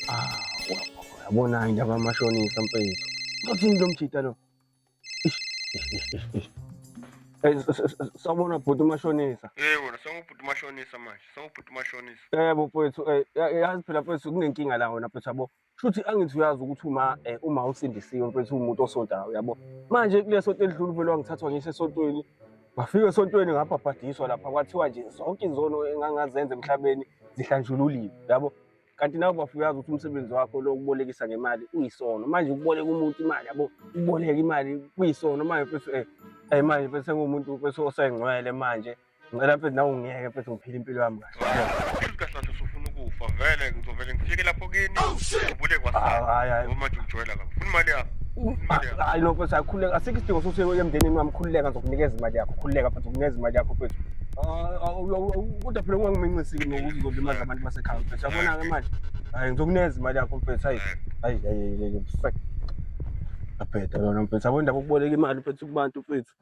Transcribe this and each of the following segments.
Ah, uyabona indaba yamashonisa mfethu. Uzothini lo mjita lo? Ish, ish, ish, ish, ish. Eh, sawubona bhuti umashonisa. Yebo, wena sewubhuti mashonisa manje, sewubhuti mashonisa. Yebo mfowethu, yazi phela mfethu kunenkinga la wena mfethu yabo. Shuthi angithi uyazi ukuthi uma usindisiwe mfethu uwumuntu osontayo yabo. Manje kule sonto elidlule uvele wangithathwa ngise esontweni. Ngafika esontweni ngabhabhadiswa lapha kwathiwa nje zonke izono engangazenza emhlabeni zihlanjululiwe yabo. Kanti nawe bafo uyazi ukuthi umsebenzi wakho lo ukubolekisa ngemali uyisono. Manje ukuboleka umuntu imali yabo, ukuboleka imali kuyisono manje mfethu manje mfethu sengumuntu mfethu osengcwele manje. Ngicela mfethu nawe ungiyeke mfethu ngiphile impilo yami kahle. Kahle kahle usufuna ukufa vele ngizovele ngifike lapho kini ubule kwasana. Hayi hayi. Ngoba manje ungijwayela kabi. Ufuna imali yakho. Ufuna imali yakho. Hayi no mfethu akhululeka asikho isidingo sokuthi emndenini wami khululeka ngizokunikeza imali yakho khululeka mfethu ngizokunikeza imali yakho mfethu. Kodwa phela ungangimincisiki ngokuthi uzolimaza abantu basekhaya mfethu. Yabona-ke manje. Hayi ngizokunikeza imali yakho mfethu. Hayi hayi hayi hayi fuck. Abheda lona mfethu. Yabona indaba yokuboleka imali mfethu kubantu mfethu.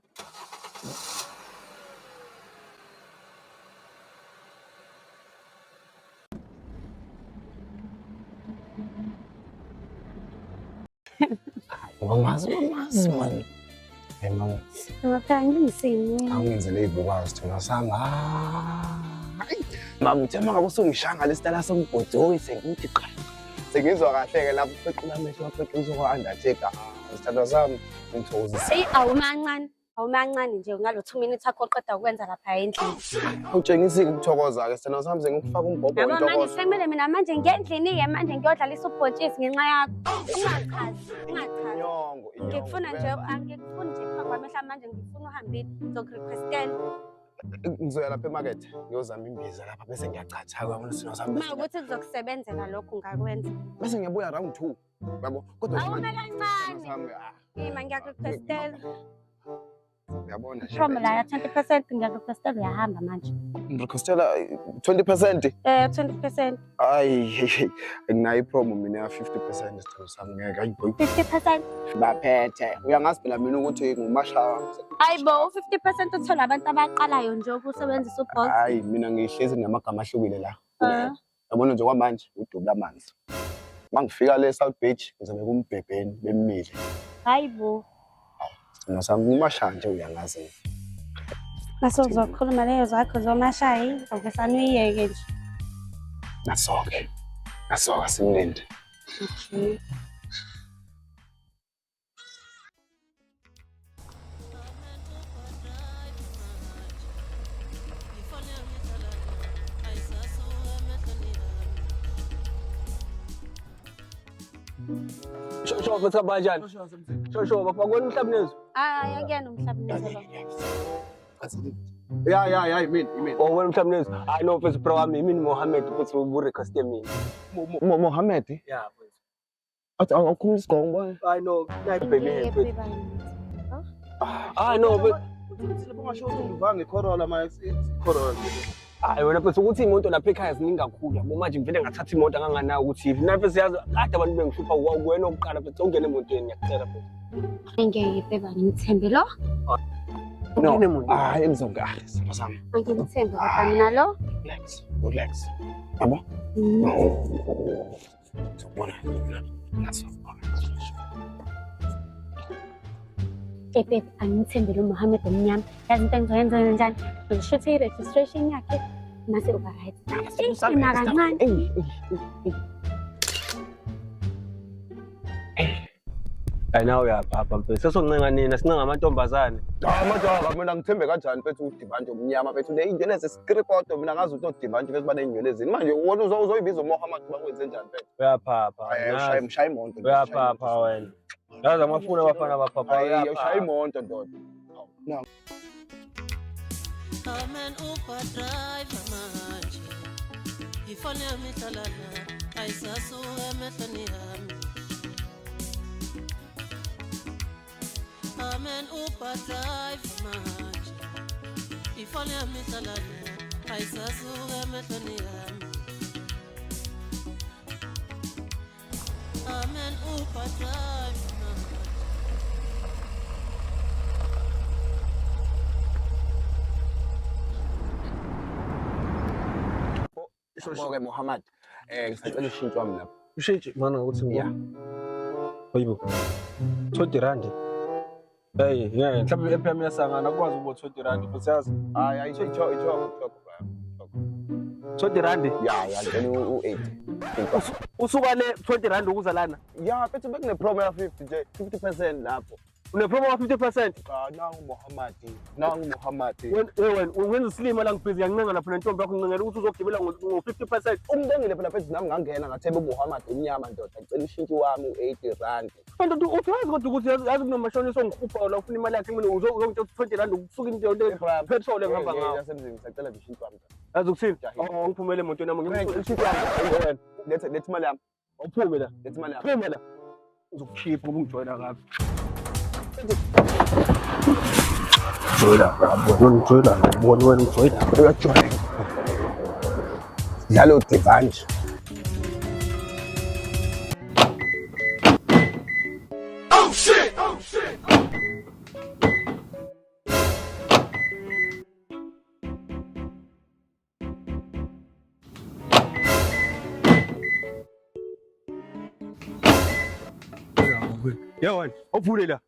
Mamazi, mamazi man. Hey mama, Ngapha ngilisini. awungenzele iy'bukayo sithandwa sami. Hayi. Mama, uthe uma ngabe usungishaya ngalesi tala sombhodoyi sengithi qa. Sengizwa kahle-ke lapho uphequla amehlo waphequla kwa-Undertaker. Sithandwa sami, ngithokozisa. Eyi awumancane, awumancane nje ngalo 2 minutes akho oqeda ukwenza lapha endlini. Utshengisa ukuthokoza-ke sithandwa sami sengikufaka umbhobho Yabo manje wentokozo. sekumele mina manje ngiye endlini-ke manje ngiyodlalisa ubhontshisi ngenxa yakho. Ungachazi, ungachazi. Inyongo, inyongo. Ngikufuna nje, angikufuni nje phambi kwamehlo manje ngifuna uhambile ngizokurequestela. Ngizoya lapha emakethe ngiyozama imbiza lapha bese ngiyachatha uyabona sithandwa sami. Uma Bese ukuthi kuzokusebenzela lokhu ngakwenza. bese ngiyabuya round 2. Yabo kodwa nje Awume manje kancane. sami ah, Ima ngiyakurequestela. uyabona nje. Promo la ya 20% ngiyakurequestela uyahamba manje. Ngirequestela 20%. 20%, Ayi, nginayo ipromo mina ya 50% sithandwa sami ngeke ayi boy. 50%. Baphethe. Uyangazi phela mina ukuthi ngumashaya. Hayi bo, u-50% uthola abantu abaqalayo nje ukusebenzisa uBolt. Hayi mina ngihlezi nginamagama ahlukile la. Ah. Yabona nje kwamanje udubula amanzi. Mangifika le South Beach ngizobe kumbhebheni bemile. Hayi bo. Sithandwa sami umashaya nje uyangazi. Mase uzokhuluma leyo zakho zomashayi, ovesane uyiyeke nje. Nasoke. Nasoka simlinde. Okay. Sho sho mfethu kanjani? Sho sho bafakweni umhlabunezwe. Hayi akuyena umhlabunezwe lo. Ya ya ya imina imina. Oh wena umhlabunezwe. Hayi no mfethu bro wami imini Mohammed mfethu ubu request mina. Mohammed. Yeah mfethu. Athi awukhuluma isigongo boy. Hayi no, nayi baby mfethu. Hayi no mfethu. Ungasho ukuthi ngiva ngeCorolla manje iCorolla. Hayi wena mfethu ukuthi imoto lapha ekhaya ziningi kakhulu yabo manje ngivele ngathatha imoto anganganayo ukuthi yiphi. Mina mfethu yazi kade abantu bengihlupha wena okuqala mfethu ungene emotweni ngiyakucela mfethu. Angeke beba ngimthembe lo. No. Ungene emotweni. Hayi ngizonke ah sithandwa sami. Angimthembe kodwa mina lo. Relax. Relax. Yabo? Mm. Ngizokubona mina. Naso. Eh babe, angimthembe lo Mohammed omnyama. Yazi into engizoyenza njani? Ngishuthe i-registration yakhe mase uba right. Ima kancane. Hayi nawe uyaphapha mfethu. Sesoncenga nina sincenga amantombazane. Ah madoda mina ngithembe kanjani mfethu udibanje omnyama mfethu ney'nywele zesikrikodo mina ngazi ukuthi odibanje mfethu baney'nywele ezini manje wona uzoyibiza uMohammed bakwenze njani mfethu. Uyaphapha. Hayi ushaya ushaya imoto. Uyaphapha wena. Yazi amafuna abafana abaphapha. Hayi ushaya imoto ndoda. No. I'm an Uber driver manje. Ifoni yami ihlala la, ayisasuka emehlweni yami. I'm an Uber driver manje. Ifoni yami ihlala la, ayisasuka emehlweni yami. I'm an Uber driver manje. Yabo-ke Muhammad, ngisacela ushintsho wami lapho. Ushintshe mana ukuthi Yeah. Hayibo. 20 rand. Hey, ngeke mhlawumbe i-app yami iyasangana akwazi ukuba 20 rand futhi yazi. Hayi, hayi, icho icho icho icho. 20 rand. Ya, ya, ngicela u-80. Usuka le 20 rand ukuza lana. Ya, mfethu bekune promo ya 50 nje, 50% lapho. Une promo wa 50%. Cha, nangu Muhammad, nangu Muhammad. Wena wena wenza isilima la ngibhizi ngiyancenga lapho nentombi yakho ngincengela ukuthi uzogibela ngo 50%. Umntengile phela mfethu nami ngangena ngatheba uMuhammad omnyama ndoda, ngicela ushintsho wami u-80 rand. Kanti uthi wazi kodwa ukuthi yazi kunomashonisa ongihupha la ufuna imali yakhe mina uzongitshela ukuthi 20 rand ukusuka into le petrol engihamba ngayo. Yasemzini ngisacela nje ushintsho wami. Yazi ukuthini? Oh, ngiphumele emotweni yami Ngicela ngimtshela ushintsho wami. wena. Letha letha imali yami, Awuphume la. letha imali yami. Phuma la. Uzokukhipha ngoba ungijoyina kabi. Joyina kabi wena ungijoyina kabi wena wena ungijoyina. Uyajoyina. Dlalo Divanji. Ya wena, awuvule la.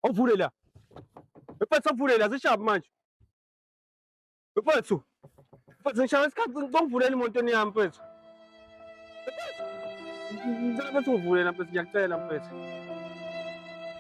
Awuvule la. Mfethu awuvule la zishabi manje. Mfethu. Mfethu ngishaya isikhathi ngivulela emotweni yami mfethu. Ngicela mfethu ungivulela mfethu ngiyakucela mfethu.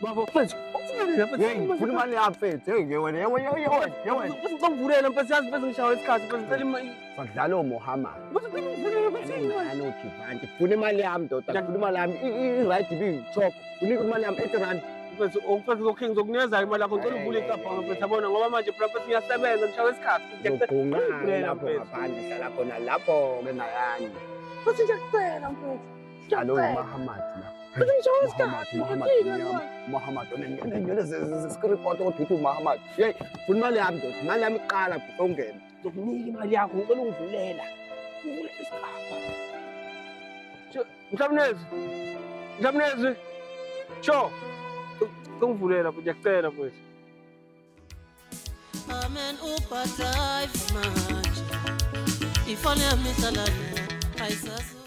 Baba mfethu, awuvule la mfethu. Hey, ngifuna imali yami mfethu. Hey, wena, hey wena, hey wena, hey wena. Mfethu ngizongivulela mfethu yazi mfethu ngishaya isikhathi mfethu ngicela imali. Sadlala oMuhammad. Mfethu ngicela ungivulela mfethu. Nalo Divanji. Funa imali yami ndoda, funa imali yami. I-right ibiyitop. Unika imali yami 80 rand. Mfethu, mfethu ngizokhe ngizokunikeza imali yakho ngicela uvule icabha mfethu yabona ngoba manje phela mfethu ngiyasebenza ngishaya isikhathi. Ngizogqunqa Ngiyakucela lapho mfethu. ngaphandle hlala khona lapho-ke nayani. Mfethu ngiyakucela mfethu. Dlala oMuhammad la. Mfethu ngishaya Muhammad, isikhathi. Muhammad, Muhammad, onenywele zeskripoti kodwa uthi uMuhammad. Hey, funa imali yami ndoda, imali yami iqala before ungene. Ngizokunika imali yakho ngicela ungivulela. Uvule isikapha. Mhlawumnezi. Mhlawumnezi. Sho. Ngivulela futhi ngiyakucela mfethu. I'm an Uber driver manje. Ifoni yami ihlala la, ayisasuka.